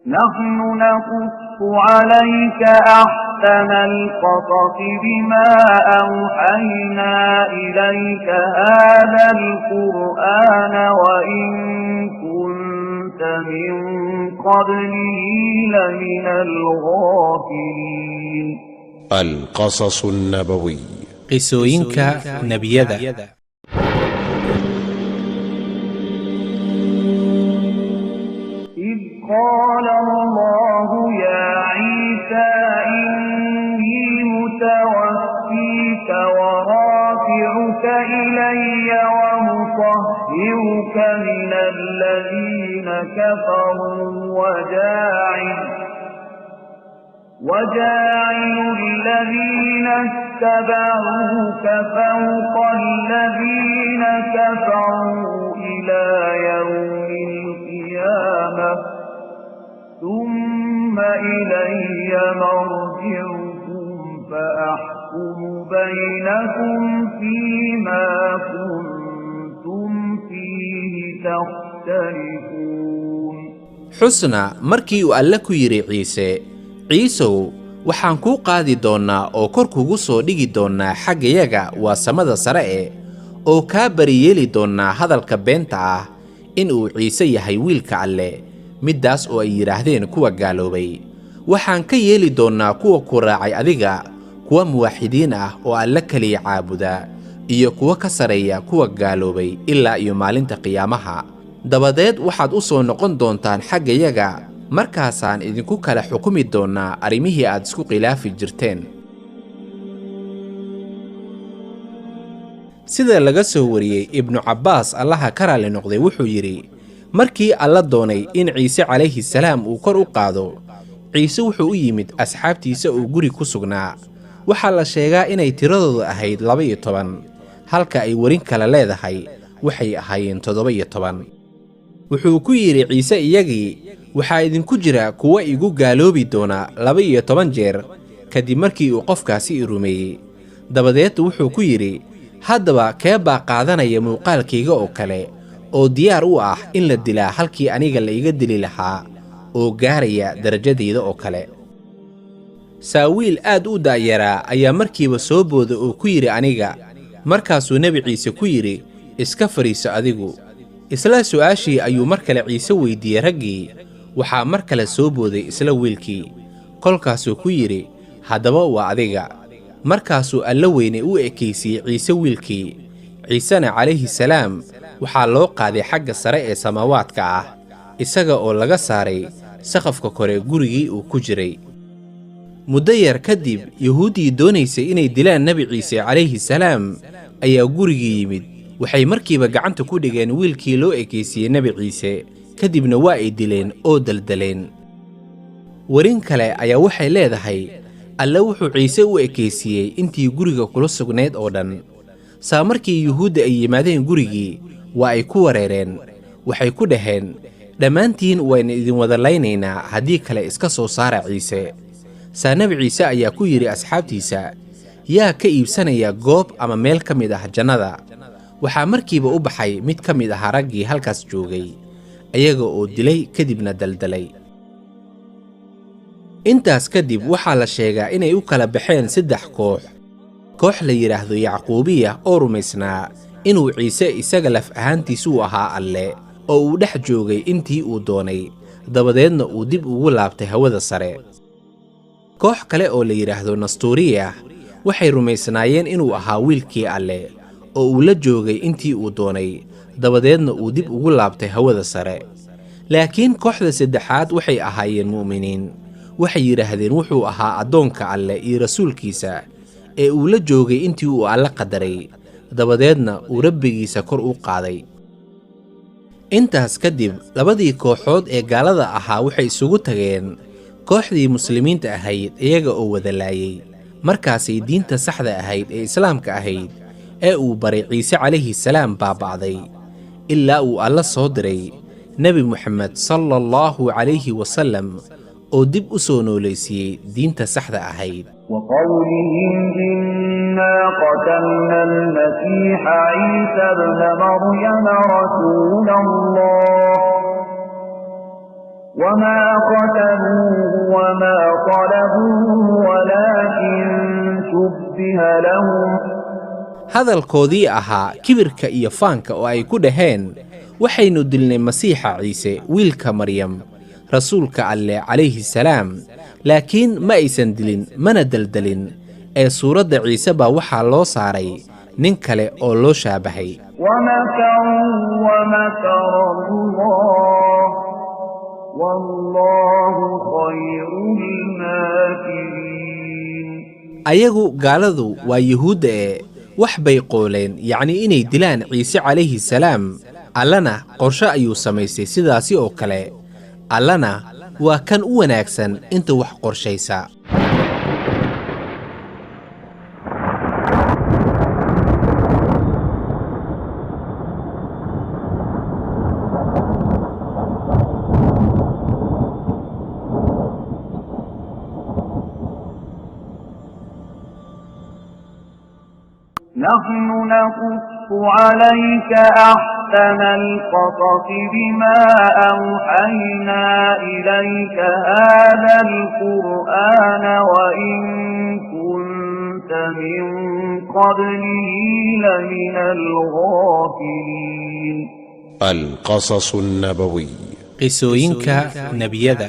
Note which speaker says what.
Speaker 1: نحن نقص عليك أحسن القصص بما أوحينا إليك هذا القرآن وإن كنت من قبله لمن الغافلين.
Speaker 2: القصص النبوي.
Speaker 3: Qisooyinka nebiyada.
Speaker 1: إذ قال الله يا عيسى إني متوفيك ورافعك إلي ومطهرك من الذين كفروا وجاعل الذين اتبعوك فوق الذين كفروا إلى يوم القيامة ثم إلي مرجعكم فأحكم بينكم فيما كنتم فيه تختلفون.
Speaker 3: Xusna markii uu Alle ku yidhi Ciise: Ciisow, waxaan kuu qaadi doonnaa oo kor kugu soo dhigi doonnaa xaggayaga, waa samada sare e, oo kaa bariyeeli doonnaa hadalka beenta ah in uu Ciise yahay wiilka Alle, middaas oo ay yidhaahdeen kuwa gaaloobay. Waxaan ka yeeli doonnaa kuwa ku raacay adiga kuwa muwaaxidiin ah oo Alle keliya caabuda iyo kuwa ka sarreeya kuwa gaaloobay ilaa iyo maalinta qiyaamaha. Dabadeed waxaad u soo noqon doontaan xaggayaga, markaasaan idinku kala xukumi doonnaa arrimihii aad isku khilaafi jirteen. Sida laga soo wariyey Ibnu Cabbaas, Allaha ka raalli noqday, wuxuu yidhi: markii Alla doonay in Ciise calayhi salaam uu kor u qaado, Ciise wuxuu u yimid asxaabtiisa oo guri ku sugnaa. Waxaa la sheegaa inay tiradoodu ahayd 12, halka ay werin kale leedahay waxay ahaayeen 17. Wuxuu ku yidhi Ciise iyagii: waxaa idinku jira kuwa igu gaaloobi doona 12 jeer kadib markii uu qofkaasi i rumeeyey. Dabadeed wuxuu ku yidhi: haddaba kee baa qaadanaya muuqaalkayga oo kale oo diyaar u ah in la dilaa halkii aniga la iga dili lahaa oo gaaraya darajadayda oo kale? Saawiil aad u da'yaraa ayaa markiiba soo booda oo ku yidhi: aniga. Markaasuu Nebi Ciise ku yidhi: iska fadhiiso adigu. Isla su'aashii ayuu mar kale Ciise weyddiiyey raggii. Waxaa mar kale soo booday isla wiilkii. Kolkaasuu ku yidhi: haddaba waa adiga. Markaasuu Alla weyne u ekaysiiyey Ciise wiilkii. Ciisena calayhi salaam waxaa loo qaaday xagga sare ee samaawaadka ah, isaga oo laga saaray saqafka kore gurigii uu ku jiray. Muddo yar kadib, Yuhuuddii doonaysay inay dilaan Nebi Ciise calayhi salaam ayaa gurigii yimid. Waxay markiiba gacanta ku dhigeen wiilkii loo ekaysiiyey Nebi Ciise, kadibna waa ay dileen oo daldaleen. Werin kale ayaa waxay leedahay Alle wuxuu Ciise u ekaysiiyey intii guriga kula sugnayd oo dhan. Saa markii Yuhuudda ay yimaadeen gurigii, waa ay ku wareereen. Waxay ku dhaheen: dhammaantiin waynu idin wada laynaynaa haddii kale iska soo saara Ciise. Saa Nebi Ciise ayaa ku yidhi asxaabtiisa: yaa ka iibsanaya goob ama meel ka mid ah jannada? Waxaa markiiba u baxay mid ka mid ahaa raggii halkaas joogay, ayaga oo dilay kadibna daldalay. Intaas kadib waxaa la sheegaa inay u kala baxeen 3 koox. Koox la yidhaahdo Yacquubiya oo rumaysnaa inuu Ciise isaga laf ahaantiisuu ahaa Alle oo uu dhex joogay intii uu doonay, dabadeedna uu dib ugu laabtay hawada sare. Koox kale oo la yidhaahdo Nastuuriya waxay rumaysnaayeen inuu ahaa wiilkii Alle oo uu la joogay intii uu doonay, dabadeedna uu dib ugu laabtay hawada sare. Laakiin kooxda saddexaad waxay ahaayeen mu'miniin. Waxay yidhaahdeen wuxuu ahaa addoonka Alle iyo rasuulkiisa ee uu la joogay intii uu Alle qadaray, dabadeedna uu rabbigiisa kor u qaaday. Intaas kadib labadii kooxood ee gaalada ahaa waxay isugu tageen kooxdii muslimiinta ahayd iyaga oo wada laayay. Markaasay diinta saxda ahayd ee islaamka ahayd ee uu baray Ciise calayhi salaam baaba'day, ilaa uu Alle soo diray Nebi Muxamed sala allahu calayhi wasallam oo dib u soo noolaysiiyey diinta saxda ahayd.
Speaker 1: وقولهم إنا قتلنا المسيح عيسى ابن مريم رسول الله وما قتلوه وما صلبوه ولكن شبه لهم.
Speaker 3: Hadalkoodii ahaa kibirka iyo faanka oo ay ku dhaheen, waxaynu dilnay Masiixa Ciise wiilka Maryam, rasuulka Alleh calayhi salaam, laakiin ma aysan dilin mana deldelin, ee suuradda Ciise baa waxaa loo saaray nin kale oo loo shaabahay.
Speaker 1: ومكروا ومكر الله والله خير الماكرين.
Speaker 3: Ayagu gaaladu waa Yuhuudda ee wax bay qooleen, yacnii inay dilaan Ciise calayhi salaam. Allana qorshe ayuu samaystay sidaasi oo kale. Allana waa kan u wanaagsan inta wax qorshaysa.
Speaker 1: نحن نقص عليك أحسن القصص بما أوحينا إليك هذا القرآن وإن كنت من قبله لمن الغافلين.
Speaker 2: القصص النبوي.
Speaker 3: Qisooyinka nebiyada.